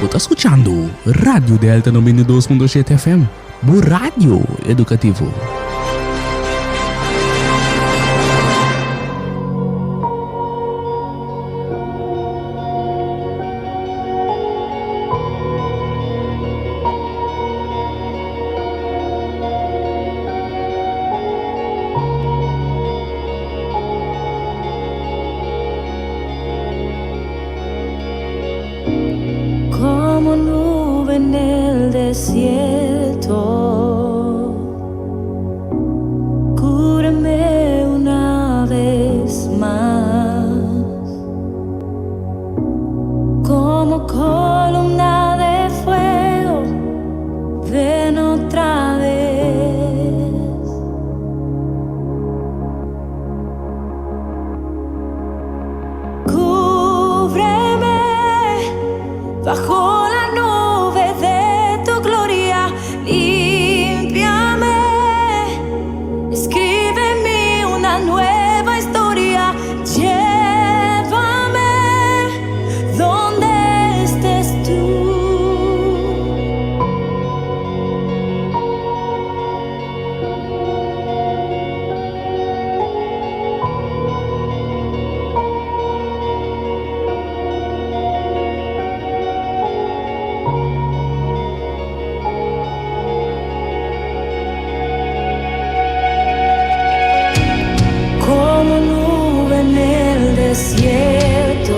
Bo ta skuchando Radio Delta 92.7 FM, bo radio edukativo. Como nube en el desierto, cúbreme una vez más. Como columna de fuego, ven otra vez. Cúbreme bajo la nube de tu gloria, límpiame, escribe en mí una nueva historia, llévame donde estés tú. Como nube en el desierto,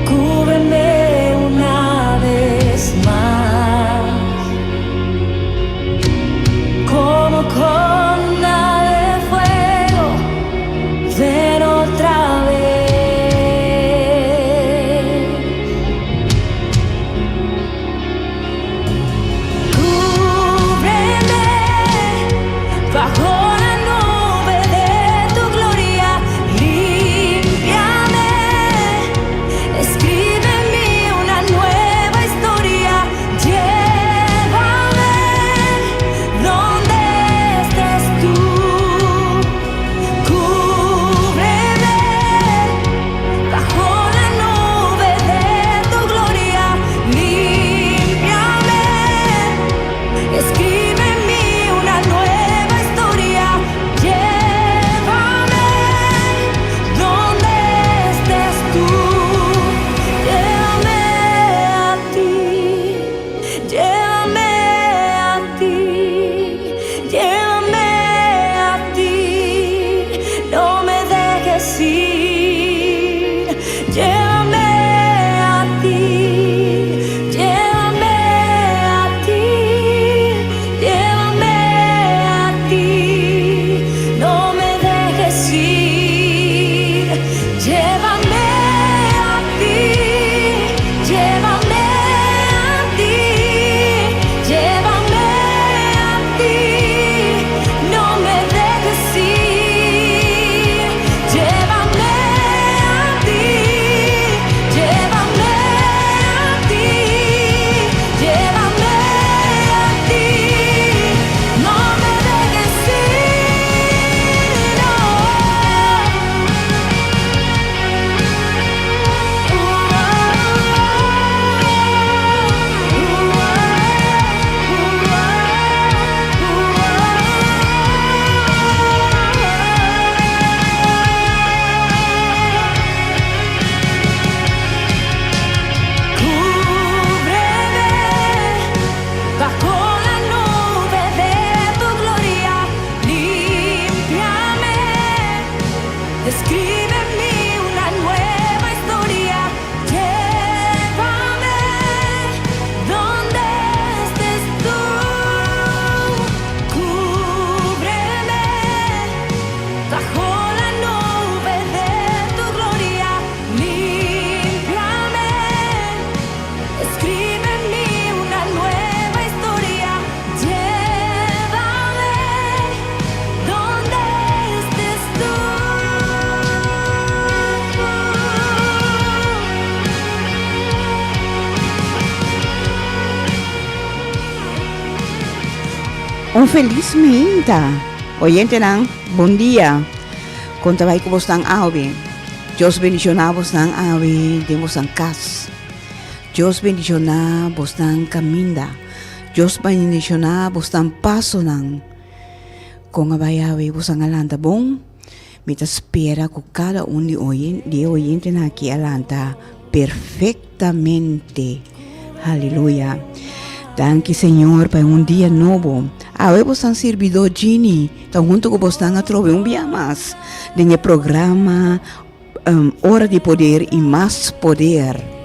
cúbreme una vez más. Como columna de fuego, ven otra vez. Cúbreme bajo la nube de tu gloria, límpiame, escribe en mí una nueva historia, llévame donde estés tú. Cúbreme bajo la nube de tu gloria, límpiame, escribe en mí una nueva historia, llévame donde estés tú, llévame a ti, llévame a ti, llévame a ti, no me dejes ir, llévame a ti, llévame a ti, llévame a ti, no me dejes ir, llévame a ti, llévame a ti, llévame a ti, no me dejes ir, llévame a ti, llévame a ti, llévame a ti, no me dejes ir, no. Cúbreme bajo la nube de tu gloria, límpiame, escribe en mí una nueva historia, llévame donde estés tú. Cúbreme bajo la nube de tu gloria, límpiame. Escribe en mí una nueva historia, llévame donde estés tú. Un felis meinta! Oyentenan, bon dia! Kon ta bai ku bosnan awe? Dios bendiciona bosnan awe den bosnan cas. Dios bendiciona bosnan caminda. Dios bendiciona bosnan pasonan. Con a bay awe bosan a lanta bon? Mi ta spera cu cada un di oyen di e oyentenan aki a lanta perfectamente. Haleluya. Danki Señor pa un dia nobo. Awe bosnan sirbidor Jeannie ta hunto cu bosnan atrobe un bia mas den e programa Ora di Poder y Mas Poder.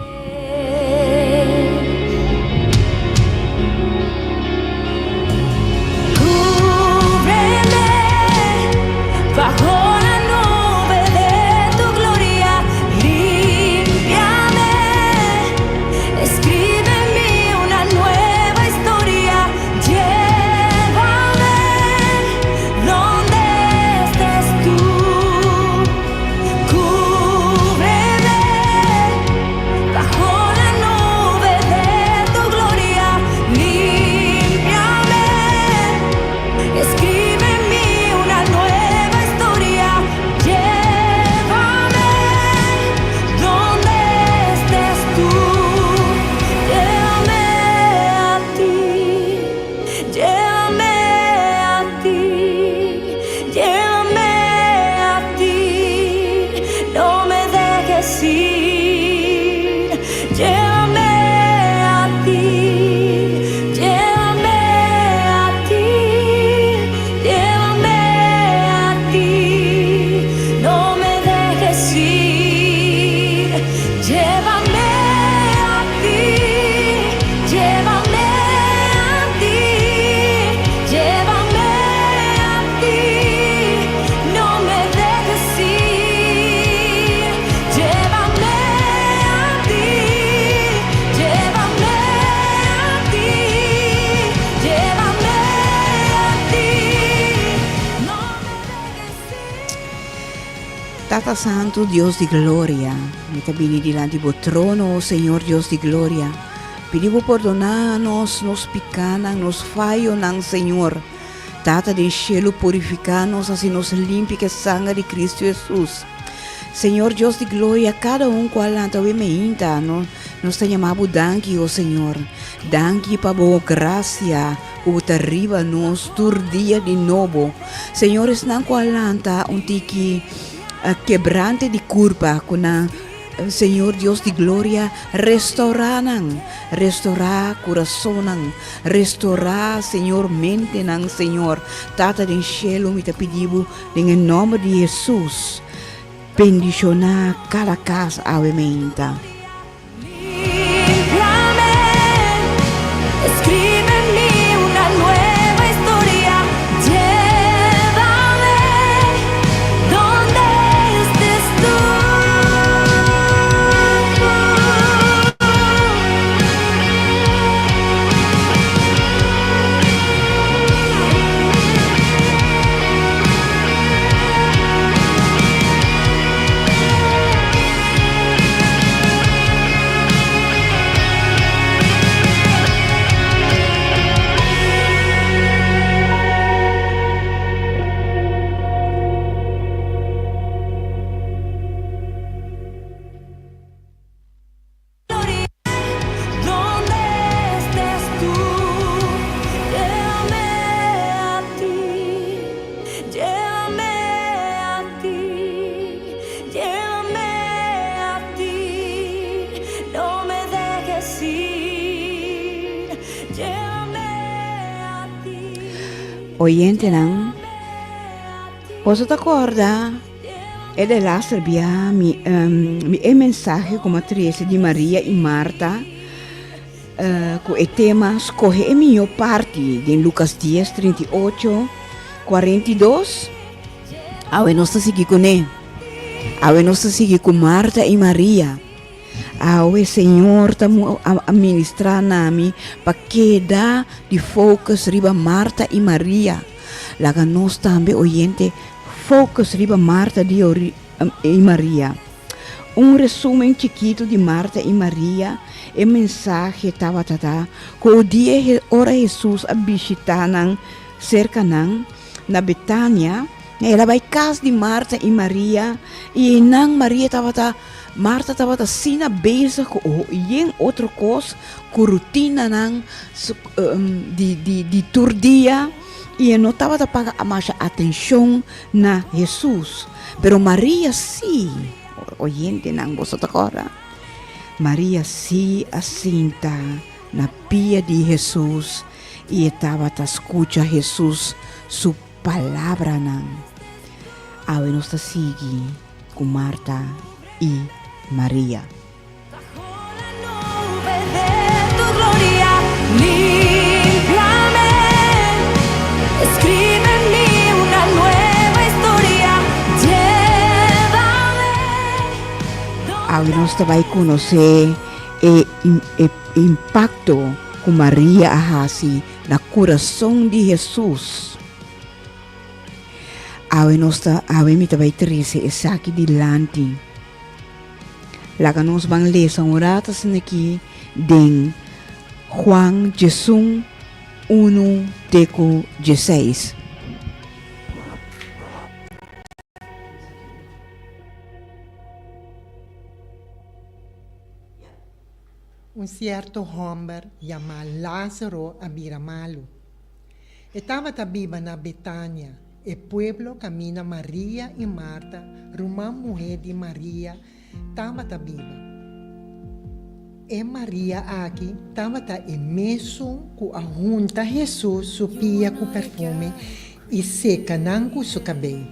Tata Santu, Dios di gloria, mi ta bini dilanti bo trono, o Señor Dios di gloria. Pidi bo pordoná nos nos pikánan, nos fayonan, Señor. Tata den shelu, purifiká nos, hasi nos limpi ku e sanger di Kristu Hesus. Señor Dios di gloria, kada un ku a lanta awe meinta, no, nos ta yama bo danki, o Señor. Danki pa bo grasia ku bo ta riba nos tur dia di nobo. Señor, esnan ku a lanta un tiki kebrante di kurpa, ku nan Señor Dios di gloria, restaurá nan, restaurá kurasonnan, restaurá, Señor, mentenan, Señor. Tata den shelu, mi ta pidi bo den e nòmber di Hesus, bendishoná kada kas awe meinta. Oyentenan, boso ta corda e delaster bia mi mi e mensahe ku mi a trese di Maria i Marta ku e tema Skohe e mihó parti den Lukas dies, 38, 42? Awe nos ta sigui kuné. Awe nos ta sigui ku Marta i Maria. Awe Señor ta a ministrá na mi pa keda di focus riba Marta i Maria. Laga nos tambe oyente focus riba Marta di i Maria. Un resumen chikitu di Marta i Maria, e mensahe tabata ta ku o dia ora Hesus a bishitá nan serka nan na Betania, El a bai kas di Marta i Maria, i einan Maria tabata, Marta tabata asina bezig ku yen otro kos, ku rutinanan di di di tur dia, i e no tabata paga masha atenshon na Hesus. Pero Maria sí, oyentenan, boso ta kòrda? Maria sí a sinta na pia di Hesus i e tabata skucha Hesus su palabranan. Awe nos ta sigui ku Marta i Maria. Awe nos ta bai konosé e e impakto ku Maria a hasi na kurason di Hesus. Awe nos ta, awe mi ta bai trese esaki dilanti. Laga nos ban lesa un rato asin'aki den Juan 11, 1 te ku 16. Un sierto hòmber yamá Lázaro a bira malu. E tabata biba na Betania, e pueblo kaminda Maria i Marta, ruman muhé di Maria, tabata biba. E Maria aki tabata e mesun ku a hunta Hesus su pia ku perfume i seka nan ku su kabei.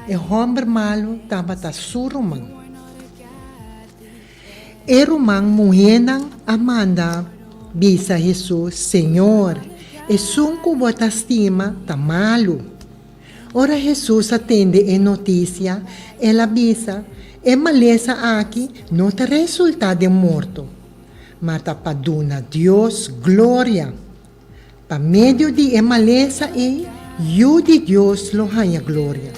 E hòmber malu tabata su ruman. E ruman muhénan a manda bisa Hesus, Señor, esun ku bo ta stima ta malu. Ora Hesus a tende e notisia, el a bisa, E malesa aki no ta resultá den morto, ma ta pa duna Dios gloria. Pa medio di e malesa ei, Yu di Dios lo haña gloria.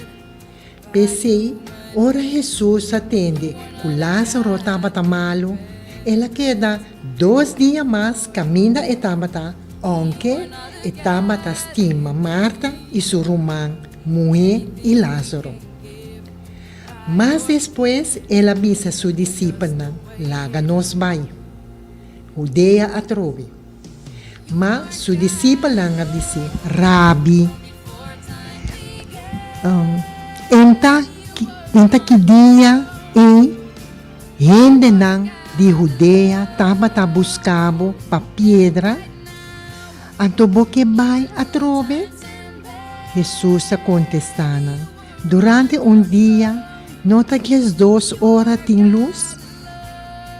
P'esei, ora Hesus a tende ku Lázaro tabata malu, el a keda dos dia mas kaminda e tabata, ounke e tabata stima Marta i su ruman muhé i Lázaro. Mas despues el a bisa su disipelnan, Laga nos bai Hudea atrobe. Ma su disipelnan a bis'é, Rabi, enta enta ki dia ei hendenan di Hudea tabata buska bo pa piedra? Anto bo ke bai atrobe? Hesus a kontestá nan, Durante un dia no ta diesdos ora tin lus?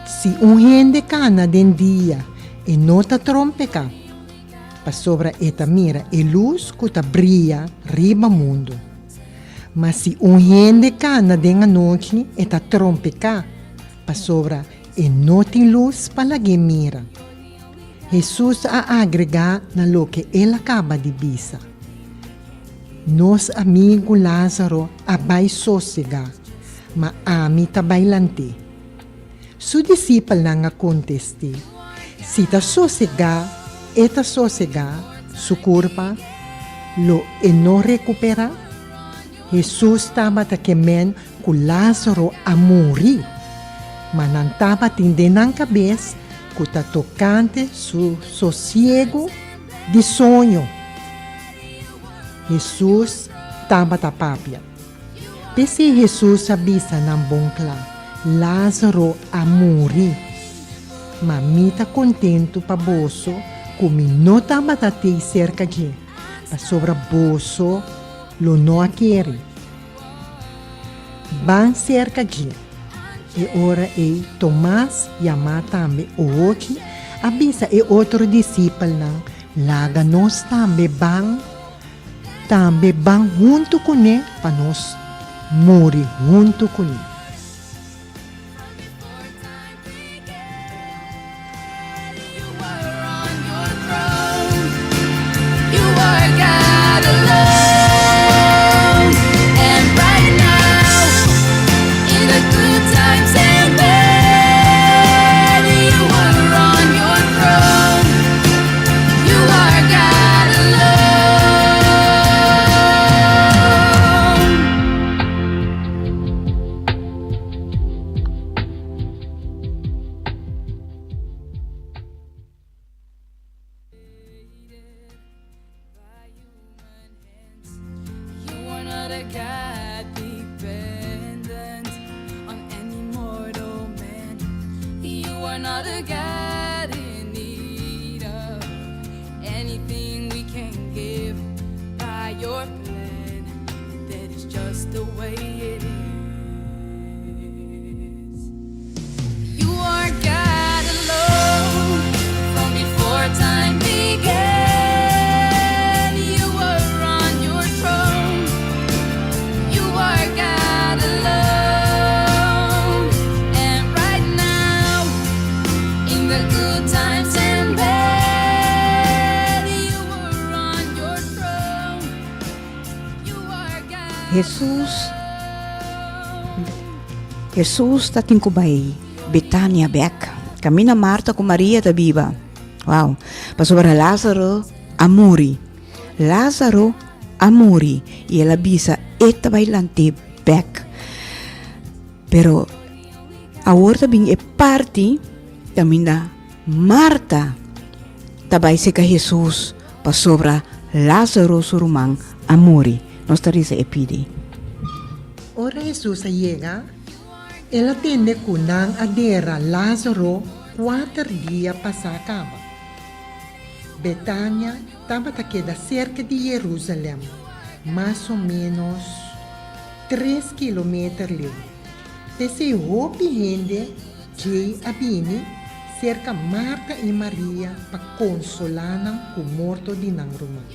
Si un hende kana den dia, e no ta trompeká, pasobra e ta mira e lus ku ta bria riba mundu. Ma si un hende kana den anochi, e ta trompeká, pasobra e no tin lus pa lag'é mira. Hesus a agregá na loke el a kaba di bisa, Nos amigu Lázaro a bai sosegá, ma ami ta bai lant'é. Su disipelnan a kontest'é, Si ta sosegá e ta sosegá, su kurpa lo e no rekuperá? Hesus tabata ke men ku Lázaro a muri, ma nan tabatin den nan kabes ku ta tokante su sosiegu di soño. Hesus tabata papia. P'esei Hesus a bisa nan bon kla, Lázaro a muri. Ma mi ta kontentu pa boso ku mi no tabata tei serka dje, pasobra boso lo no a kere. Ban serka dje. E ora ei Tomas, yamá tambe Ohochi, a bisa e otro disipelnan, Laga nos tambe ban. Tambe ban huntu kuné pa nos muri huntu kuné. are not a God in need of anything we can give by your plan. That is just the way it is. You are God alone from before time began. You were on your throne. You are God alone. And right now, in the good times and bad, you were on your throne. You are God. Hesus Hesus ta tin ku bai Betania bèk, kaminda Marta ku Maria ta biba. Wow! Pasobra Lázaro a muri. Lázaro a muri i el a bisa e ta bai lant'é bèk. Pero awor ta bin e parti kaminda Marta ta bai serka Hesus pasobra Lázaro su ruman a muri. Nos ta risa e pidi. Ora Hesus a yega, el a tende ku nan a dera Lázaro kuater dia pasá kaba. Betania tabata keda serka di Yerusalèm, mas o ménos tres kilometer leu. P'esei hopi hende djei a bini serka Marta i Maria pa konsolá nan ku morto di nan ruman.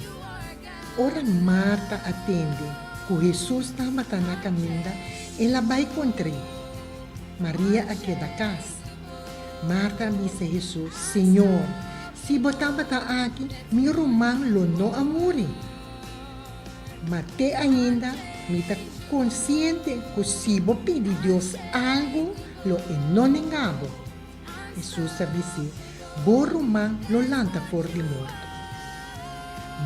Ora Marta a tende ku Hesus tabata na kaminda, el a bai kontr'é. Maria a keda kas. Marta a bisa Hesus, Señor, si bo tabata aki, mi ruman lo no a muri. Ma te ainda mi ta konsiente ku si bo pidi Dios algu, lo e no nenga bo. Hesus a bis'é, Bo ruman lo lanta for di morto.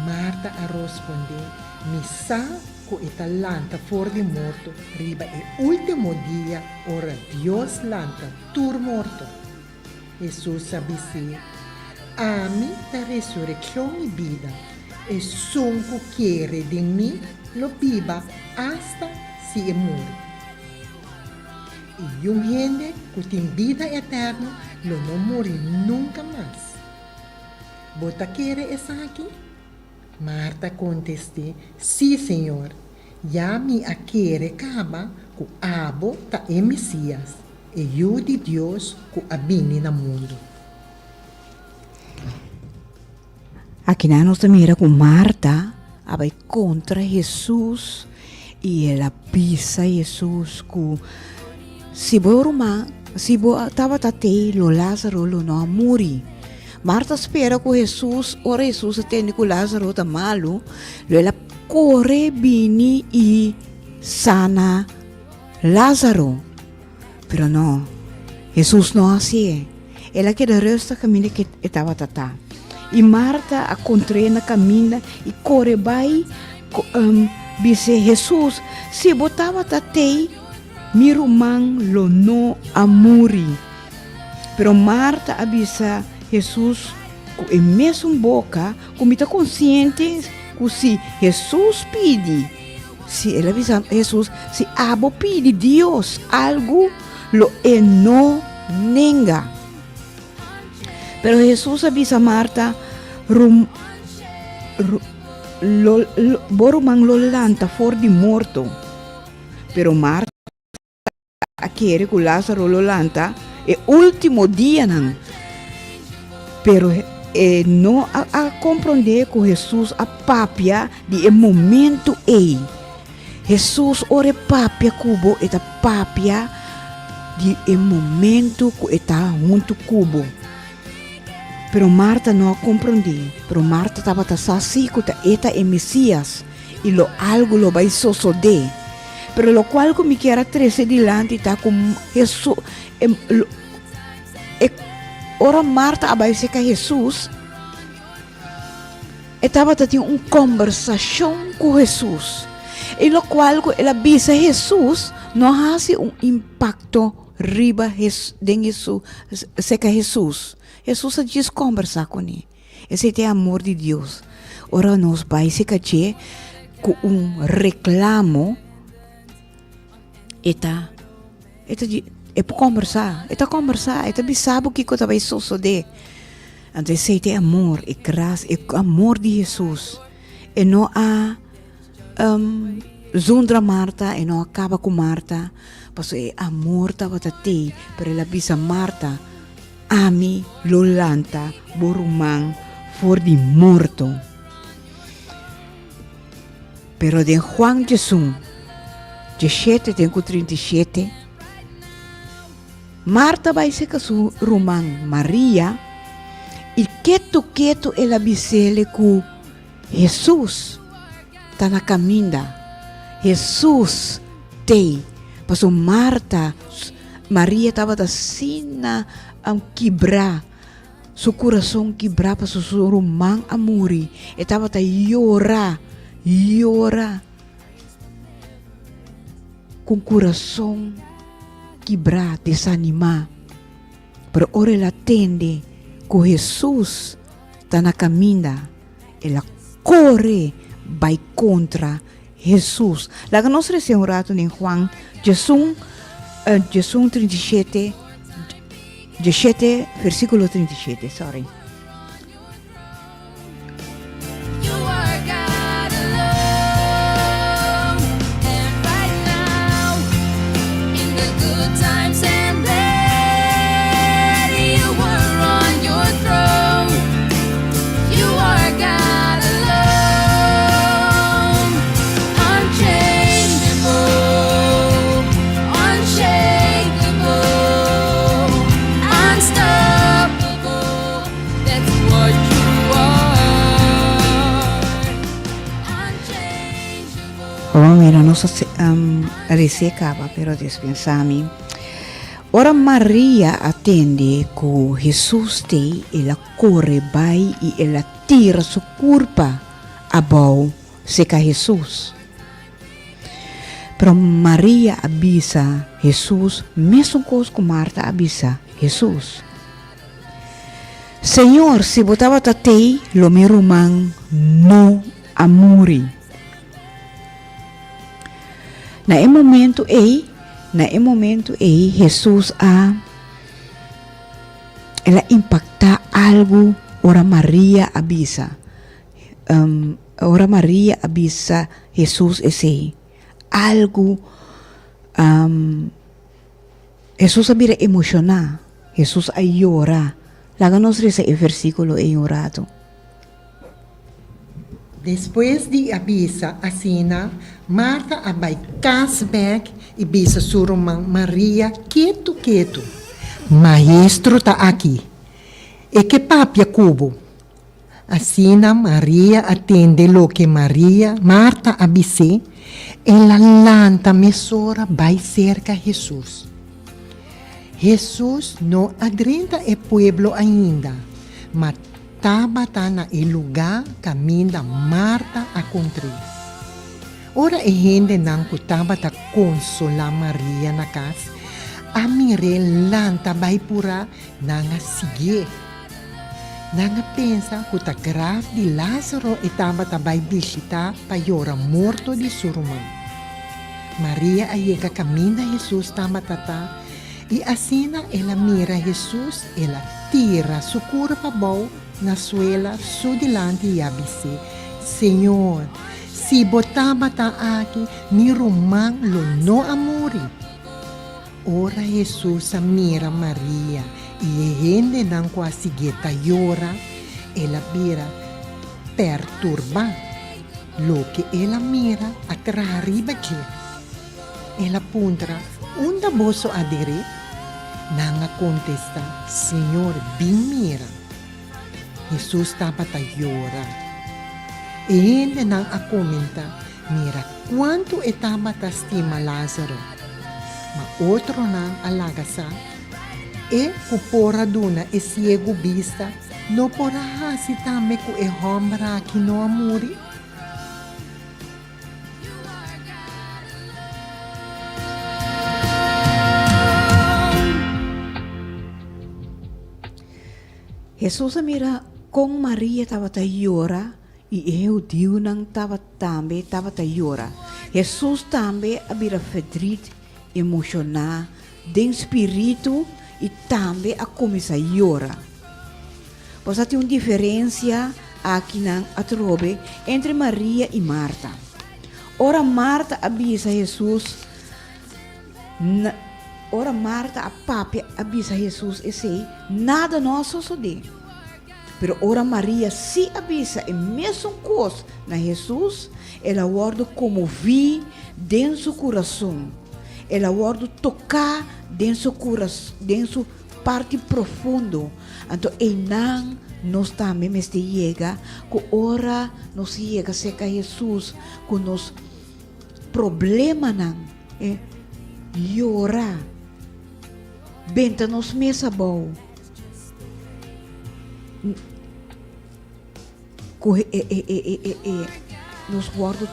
Marta a rospondé, Mi sa ku e ta lanta for di morto riba e último dia ora Dios lanta tur morto. Hesus a bis'é, Ami ta resurekshon i bida. Esun ku kere den mi lo biba asta si e muri. I un hende ku tin bida eterno lo no muri nunka mas. Bo ta kere esaki? Marta a kontest'é, Sí, Señor, ya mi a kere kaba ku abo ta e Mesías, e Yu di Dios ku a bini na mundu. Akinan nos ta mira ku Marta a bai kontra Hesus i el a bisa Hesus ku si bo ruman, si bo tabata tei lo Lázaro lo no a muri. Marta a spera ku Hesus, ora Hesus a tende ku Lázaro ta malu, lo el a kore bini i sana Lázaro. Pero no, Hesus no a hasié. El a keda rùstig kaminda ku e tabata ta. I Marta a kontr'é na kaminda i kore bai bis'é, Hesus, si bo tabata tei, mi ruman lo no a muri. Pero Marta a bisa Hesus ku e mesun boka ku mi ta konsiente ku si Hesus pidi, si el a bisa Hesus, si abo pidi Dios algu, lo e no nenga. Pero Hesus a bisa Marta, Rum, ru, lo, lo, bo ruman lo lanta for di morto. Pero Marta a kere ku Lázaro lo lanta e último dianan. Pero e no a, a komprondé ku Hesus a papia di e momento ei. Hesus ora e papia ku bo, e ta papia di e momento ku e ta huntu ku bo. Pero Marta no a komprondé. Pero Marta tabata sa sí ku ta e ta e Mesías i lo algu lo bai sosodé. Pero lokual ku mi kier a trese dilanti ta ku Hesus, e, e, ora Marta a bai serka Hesus, e tabata tin un kombersashon ku Hesus. I lokual ku el a bisa Hesus no a hasi un impakto riba Hes, den Hesus, serka Hesus. Hesus a djis kombersá kuné. Esei ta e amor di Dios. Ora nos bai serka dje ku un reklamo, e ta, e ta di. E por kombersá, e ta kombersá, e ta bisa bo kiko ta bai sosodé. Anto esei ta e amor, e gras, e amor di Hesus. E no a zundra Marta, e no a kaba ku Marta, pasobra e amor tabata tei, pero el a bisa Marta, Ami lo lanta bo ruman for di morto. Pero den Juan djesun, djeshete ten ku 37, Marta bai seka su ruman Maria i ketu ketu el a bis'ele ku Hesus ta na kaminda. Hesus t'ei. Pasobra Marta, Maria tabata asina kibrá, su kurason kibrá pasobra su ruman a muri. E tabata yora, yora ku un kurason kibrá, desanimá. Pero ora el a tende ku Hesus ta na kaminda, el a kore bai kontra Hesus. Laga nos resa un ratu den Juan djesun, djesun 37, djeshete, versíkulo 37, sorry. Bo mira nos a rese caba pero despensa mi. Ora Maria a tende cu Hesus tei el a core bai y el a tira su curpa abou seca Hesus. Pero Maria a bisa Hesus mesun cos cu Marta a bisa Hesus. Señor, si bo tabata tei, lo mi ruman no a muri. Na e momento ei, na e momento ei Hesus a el a impactá algu ora Maria a bisa, ora Maria a bisa Hesus esei, algu Hesus a bira emoshoná, Hesus a yora. Laga nos resa e versíkulo ei un ratu. Despues di a bisa asina, Marta a bai kas bèk i bisa su ruman Maria ketu ketu, Maestro ta aki, e ke papia ku bo. Asina Maria a tende loke Maria, Marta a bis'é, el a lanta mesora bai serka Hesus. Hesus no a drenta e pueblo ainda, ma tabata na e lugá kaminda Marta a kontr'é. Ora e hendenan ku tabata konsolá Maria na kas a mir'é lanta bai purá, nan a siguié. Nan a pensa ku ta graf di Lázaro e tabata bai bishitá pa yora morto di su ruman. Maria a yega kaminda Hesus tabata ta i asina el a mira Hesus el a tira su kurpa abou na suela su dilanti i a bis'é, Señor, si bo tabata aki, mi ruman lo no a muri. Ora Hesus a mira Maria i e hendenan ku a siguié ta yora, el a bira perturbá. Loke el a mira a traha riba dje. El a puntra, Unda boso a der'é? Nan a kontestá, Señor, bin mira. Hesus tabata yora. E hendenan a komentá, Mira kuantu e tabata stima Lázaro! Ma otronan a laga sa, E ku por a duna e siegu bista no por a hasi tambe ku e hòmber aki no a muri? Hesus a mira kon Maria tabata yora i e hudiunan tambe tabata yora. Hesus tambe a bira ferdrit, emoshoná. den spiritu i tambe a kuminsá yora. Bo sa tin un diferensia akinan atrobe entre Maria i Marta. Ora Marta a bisa Hesus na ora Marta a papia a bisa Hesus esei, nada no a sosodé. Pero ora Maria sí a bisa e mesun kos na Hesus, el a wòrdu konmoví den su kurason. El a wòrdu toká den su kuras den su parti profundo. Anto einan nos tambe mester yega ku ora nos yega serka Hesus ku nos problemanan, e yora, benta nos mes abou. Ku e e e e e e nos wòrdu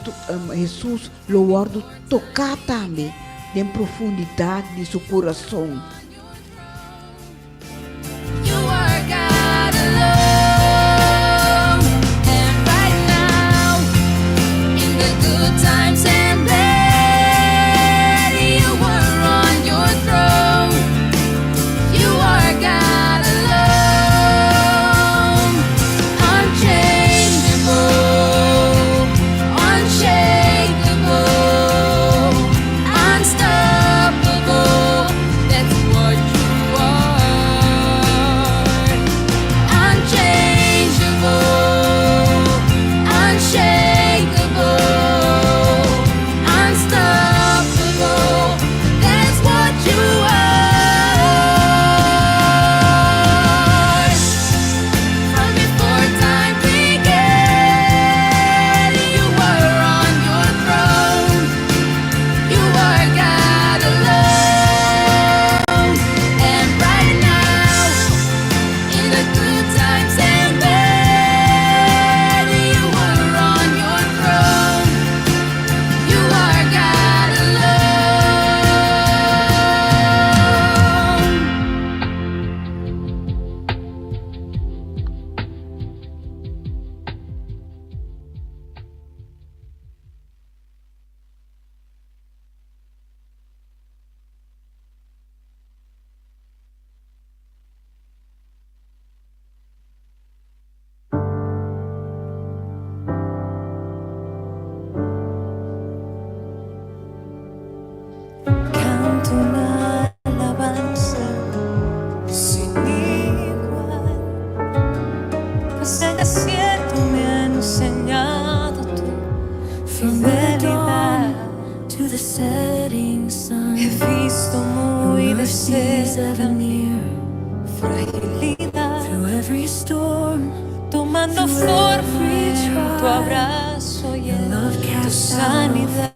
Hesus lo wòrdu toká tambe den profundidat di su kurason. Canto una alabanza sin igual, pues el desierto me ha enseñado tu fidelidad. He visto muy de cerca mi fragilidad, tomando forma en tu abrazo y en tu sanidad.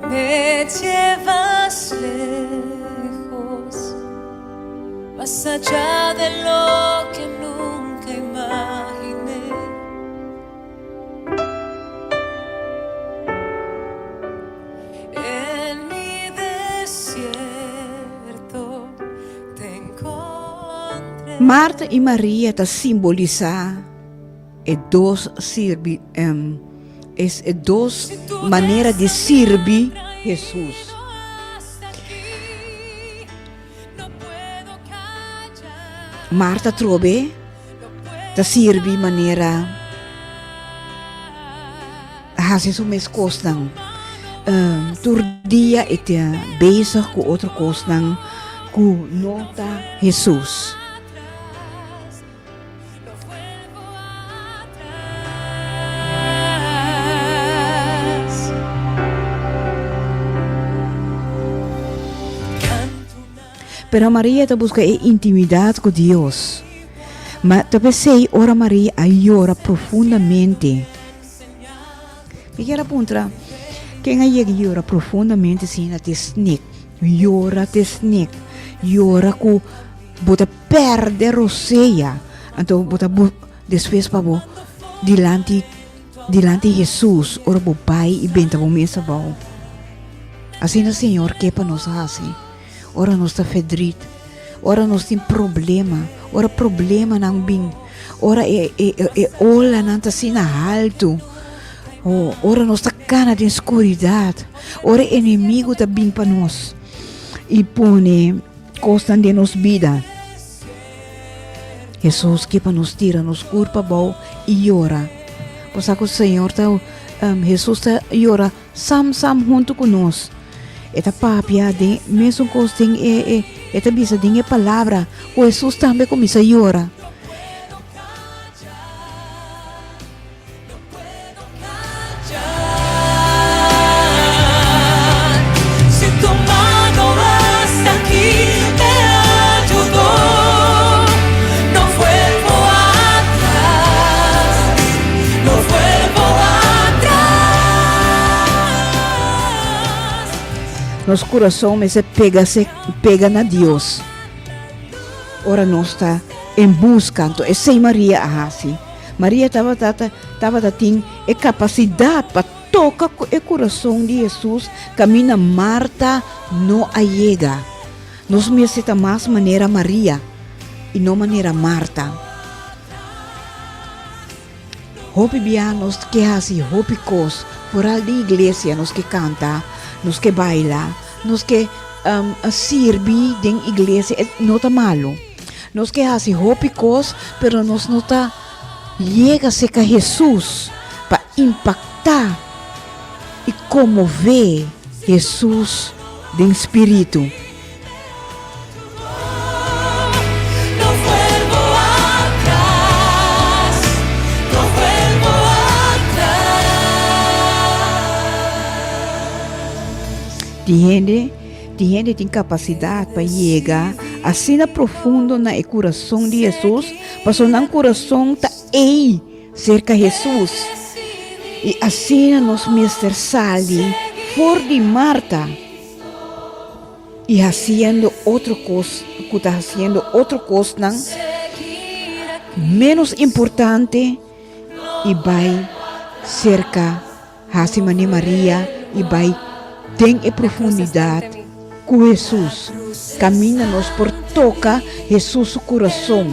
Me llevas lejos, más allá de lo que nunca imaginé. En mi desierto te encontré. Marta i Maria ta simbolisá e dos sirbi es e dos manera di sirbi Hesus. Marta trobe ta sirbi manera hasi su mes kosnan. Tur dia e ta bezig ku otro kosnan ku no ta Hesus. Pero Maria ta buska e intimidat ku Dios. Ma ta p'esei ora Maria a yora profundamente. Mi kier a puntra, ken a yega yora profundamente asina te snik? Yora te snik. Yora ku bo ta perde rosea. Anto bo ta bu despues pa bo dilanti dilanti Hesus ora bo bai i benta bo mes abou. Asina Señor ke pa nos hasi. Ora nos ta fedrit, ora nos tin problema, ora problemanan bin, ora e e e olanan ta asina haltu, oh, ora nos ta. kana den skuridat, ora e enemigu ta bin pa nos i pone kosnan den nos bida, Hesus ke pa nos tira nos kurpa abou i yora. Bo sa ku Señor ta, Hesus ta yora sam sam huntu ku nos. E ta papia den mesun kos den e e e ta bisa den e palabra ku Hesus tambe kuminsá yora. Nos kurason mester pega se pega na Dios ora nos ta en buska. Anto esei Maria a hasi. Maria tabata tabata tin e kapasidat pa toka ku e kurason di Hesus kaminda Marta no a yega. Nos mester ta mas manera Maria i no manera Marta. Hopi bia nos ke hasi hopi kos foral di iglesia, nos ke kanta, nos ke baila, nos ke sirbi den iglesia, e no ta malu. Nos ke hasi hopi kos, pero nos no ta yega serka Hesus pa impaktá i konmové Hesus den spiritu. Tin hende Tin hende tin kapasidat pa yega asina profundo na e kurason di Hesus, pasobra nan kurason ta ei serka Hesus. I asina nos mester sali for di Marta i hasiendo otro kos ku ta hasiendo otro kosnan ménos importante i bai serka Hasi manera Maria i bai den e profundidat ku Hesus, kaminda nos por toka Hesus su kurason.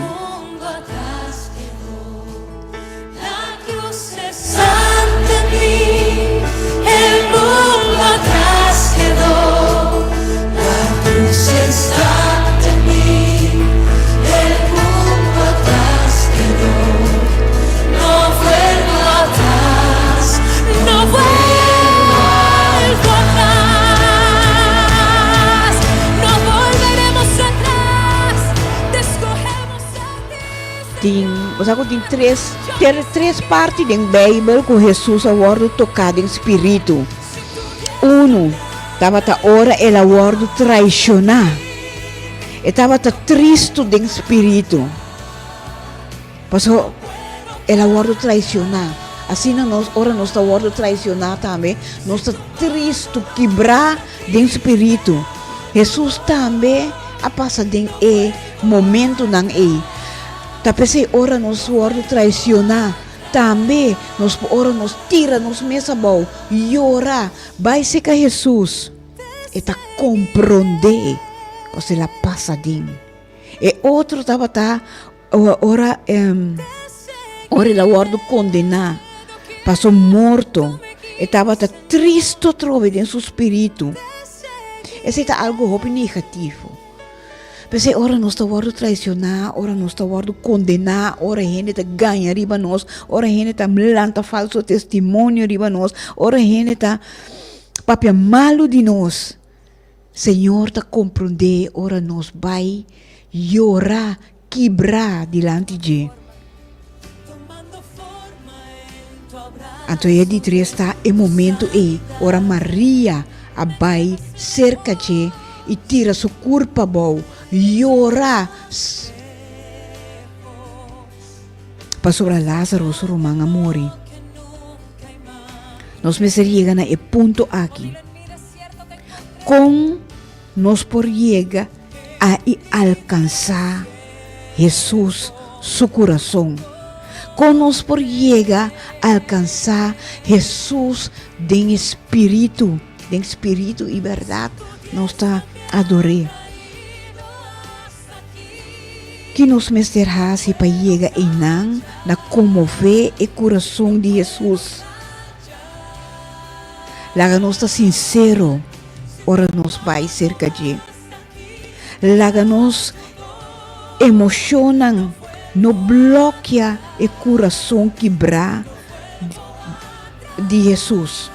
Tin, bo sa ku tin tres, ter tres parti den Beibel ku Hesus a wòrdu toká den spiritu. Unu tabata ora el a wòrdu traishoná. E tabata tristu den spiritu. Paso el a wòrdu traisioná. Asina nos, ora nos ta wòrdu traisioná tambe, nos ta tristu, kibrá den spiritu. Hesus tambe a pasa den e momentunan ei. Ta p'esei ora nos wòrdu traisioná, tambe nos por ora nos tira nos mes abou, yora, bai serka Hesus. E ta komprondé kos el a pasa den. E otro tabata ora ora el a wòrdu kondená pa su morto, e tabata tristu atrobe den su spiritu. Esei ta algu hopi negativo. P'esei ora nos ta wòrdu traisioná, ora nos ta wòrdu kondená, ora hende ta gaña riba nos, ora hende ta lanta falso testimonio riba nos, ora hende ta papia malu di nos, Señor ta komprondé ora nos bai yora kibrá dilanti dje. Anto e di tres ta e momento ei ora Maria a bai serka dje i tira su kurpa abou, yora pasobra Lázaro su ruman a muri. Nos mester yega na e punto aki. Kon nos por yega a i alkansá Hesus su kurason? Kon nos por yega alkansá Hesus den e spiritu, den spiritu i bèrdat nos ta ador'é? Ki nos mester hasi pa yega einan na konmové e kurason di Hesus? Laga nos ta sinsero ora nos bai serka dje. Laga nos emoshonnan no blòkia e kurason kibrá di Hesus.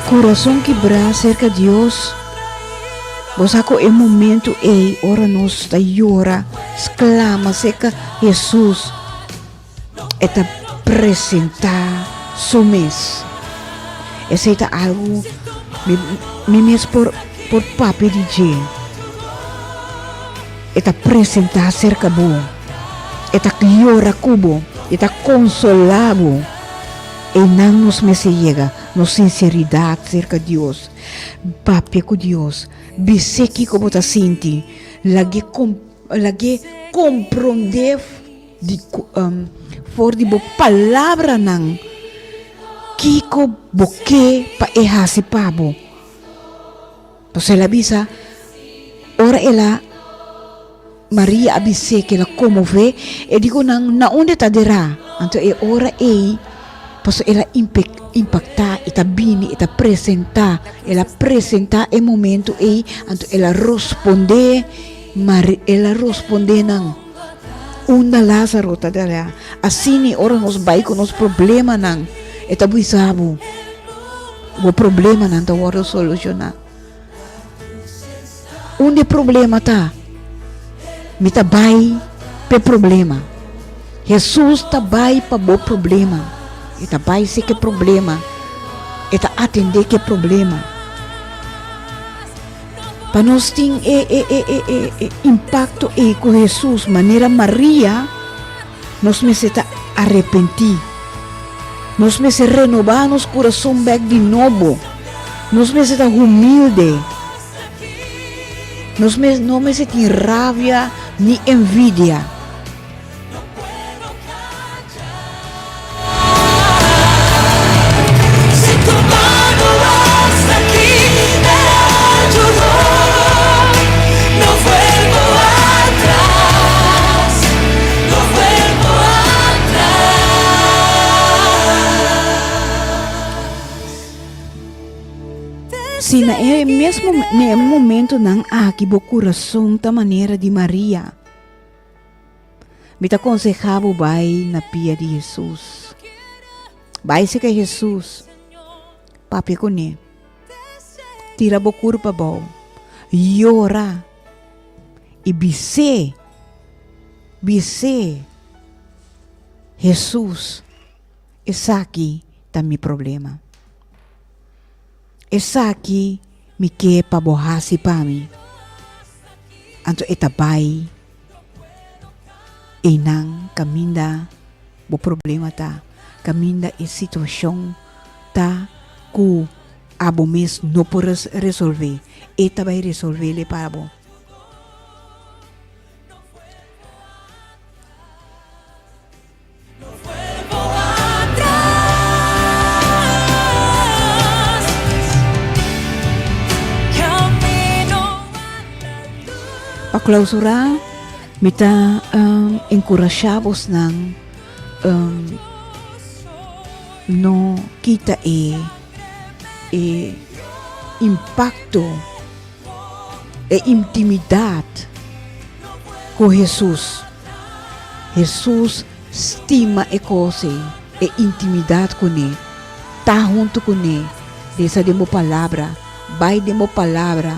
Kurason kibrá serka Dios. Bo sa ku e momentu ei ora nos ta yora, sklama serka Hesus, e ta presentá su mes. Esei ta algu mi mi mes por por papia di dje. E ta presentá serka bo. E ta yora ku bo. E ta konsolá bo. Einan nos mester yega, nos sinseridat serka Dios. Papia ku Dios. Bis'é kiko bo ta sinti. Lag'é lag'é komprondé di for di bo palabranan kiko bo ke pa e hasi pa bo. Pasobra el a bisa, ora el a, Maria a bis'é ku el a konmové, e di ku nan, Na unda e ta derá? Anto e ora ei, pasobra el a impaktá, e ta bini, e ta presentá, el a presentá e momentu ei, anto el a rospondé, el a rospondé nan, Unda Lázaro ta derá? Asina ora nos bai ku nos problemanan, e ta bisa bo. Bo problemanan ta wòrdu solushoná. Un di e problema ta, mi ta bai p'e problema. Hesus ta bai pa bo problema. E ta bai seka e problema. E ta atendé ku e problema. Pa nos tin e e e e e e impakto ei ku Hesus manera Maria. Nos mester ta arepentí. Nos mester renobá nos kurason bèk di nobo. Nos mester ta humilde. Nos no mester tin rabia ni envidia. Si na e mes na e momentonan aki bo kurason ta manera di Maria, mi ta konsehá bo bai na pia di Hesus. Bai serka Hesus, papia kuné, tira bo kurpa abou, yora i bis'é, bis'é, Hesus, esaki ta mi problema. Esaki mi ke pa bo hasi pa mi. Anto e ta bai einan kaminda bo problema ta, kaminda e situashon ta ku abo mes no por resolve, e ta bai resolvele pa bo. Pa klausurá, mi ta enkurashá bosnan no kita e e impakto, e intimidat ku Hesus. Hesus stima e kos ei, e intimidat kuné, ta huntu kuné, lesa den bo palabra, bai den bo palabra,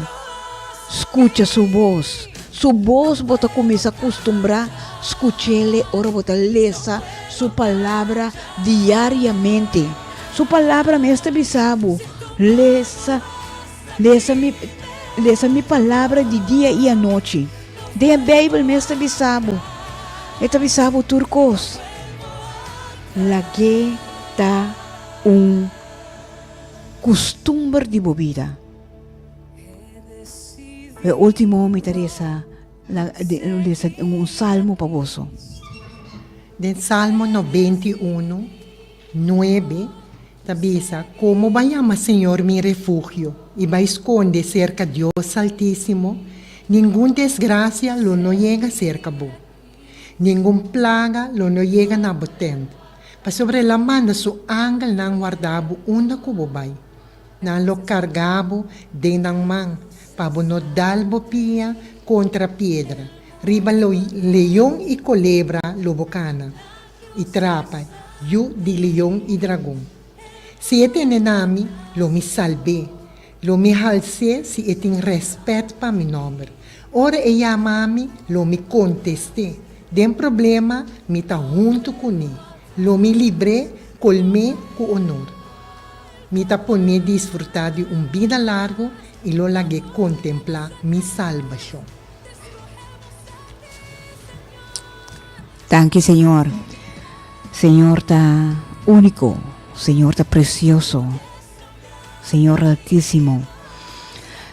skucha su bos. Su bos bo ta kuminsá kustumbrá skuch'el ora bo ta lesa su palabra diariamente. Su palabra mes ta bisa bo, lesa, lesa mi, lesa mi palabra di dia i anochi. Den e Bijbel mes ta bisa bo, e ta bisa bo tur kos. Lag'é ta un. kustumber di bo bida. E último mi ta resa lesa un salmo pa boso. Den Salmo 91, 9 ta bisa, Komo bo a yama Señor mi refugio i bai skonde serka Dios Altísimo, ningun desgrasia lo no yega serka bo, ningun plaga lo no yega na bo tènt, pasobra el a manda su angelnan warda bo unda ku bo bai. Nan lo karga bo den nan man, pa bo no dal bo pia kontra piedra. Riba leon i kolebra lo bo kana, i trapa yu di leon i dragon. Si e tene na mi, lo mi salb'é, lo mi hals'é si e tin rèspèt pa mi nòmber. Ora e yama mi, lo mi kontest'é. Den problema, mi ta huntu kuné. Lo mi libr'é, kolm'é ku onor. Mi ta pon'é disfrutá di un bida largu i lo lag'é kontemplá mi salbashon. Danki Señor. Señor ta úniko, Señor ta presioso, Señor Altísimo.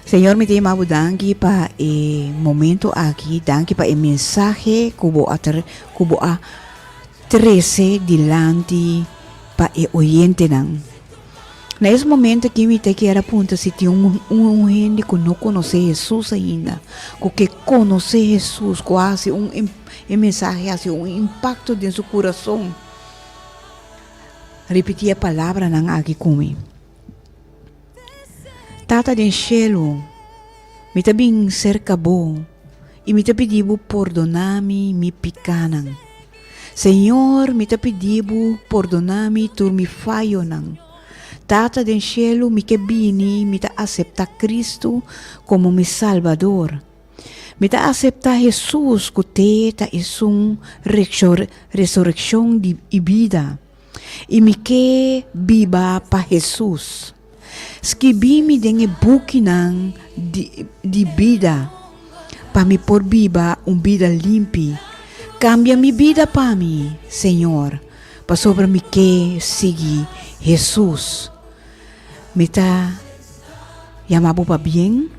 Señor mi ta yama bo danki pa e momento aki, danki pa e mensahe ku bo a ku bo a trese dilanti pa e oyentenan. Na es momento aki mi ta kier a puntra si tin un un hende ku no konosé Hesus ainda, ku ke konosé Hesus, ku a hasi un e mensahe a hasi un impakto den su kurason. Ripití e palabranan aki ku mi. Tata den shelu, mi ta bin serka bo i mi ta pidi bo pordoná mi mi pikánan. Señor, mi ta pidi bo pordoná mi tur mi fayonan. Tata den shelu, mi ke bini, mi ta aseptá Kristu komo mi Salbador. Mi ta aseptá Hesus ku te ta esun resurekshon di i bida, i mi ke biba pa Hesus. Skibí mi den e bukinan di bida pa mi por biba un bida limpi. Kambia mi bida pa mi, Señor, pasobra mi ke sigui Hesus. Mi ta yama bo pabien,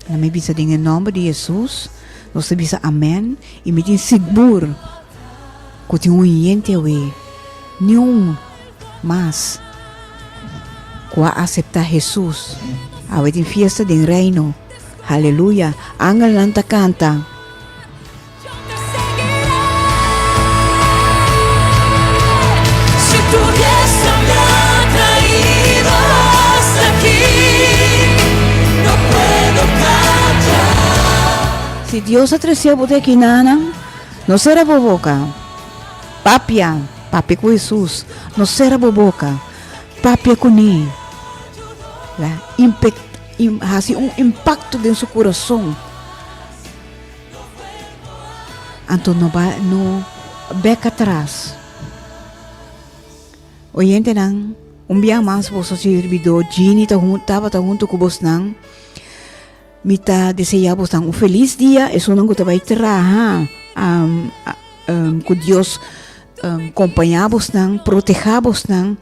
na mi bisa den e nòmber di Hesus. Nos ta bisa amèn i mi tin sigur ku tin un hende awe, niun mas ku a aseptá Hesus. Awe tin fiesta den Reino. Haleluya! Angelnan ta kanta. Si Dios a trese bo te aki nanan, no sera bo boka. Papia, papia ku Hesus. No sera bo boka. Papia kuné. La impek, im, hasi un impakto den su kurason. Anto no ba, no bek atras. Oyentenan, un bia mas boso sirbidó Jeannie ta hun, tabata huntu ku bosnan. Mi ta deseá bosnan un felis dia, esunnan ku ta bai traha, ku Dios kompañá bosnan, protehá bosnan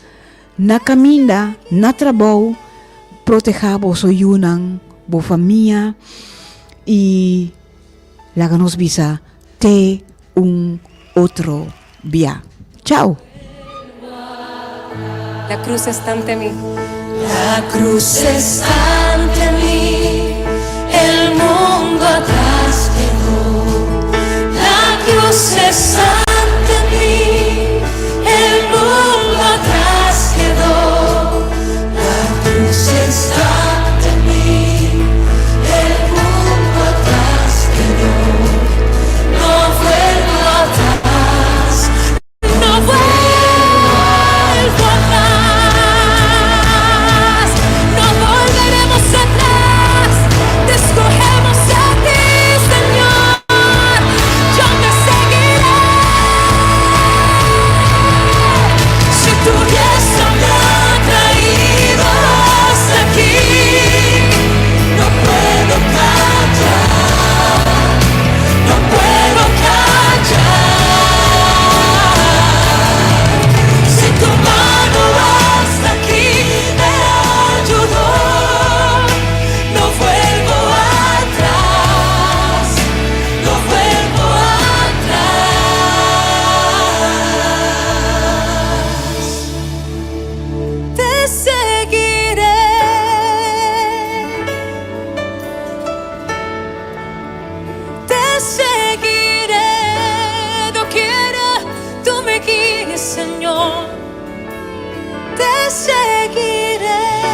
na kaminda, na trabou, protehá boso yunan, bo famia i laga nos bisa te un otro bia. Chao! La cruz está ante mí. La cruz está ante mí, el mundo atrás quedó. La cruz está ante mí, el mundo atrás quedó. La cruz está ante mí, el mundo atrás quedó. No vuelvo atrás, no vuelvo atrás. No volveremos. seguiré.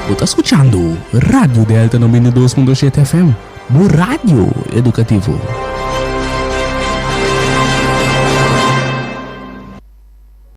Bo ta skuchando Radio Delta 92.7 FM, bo radio edukativo.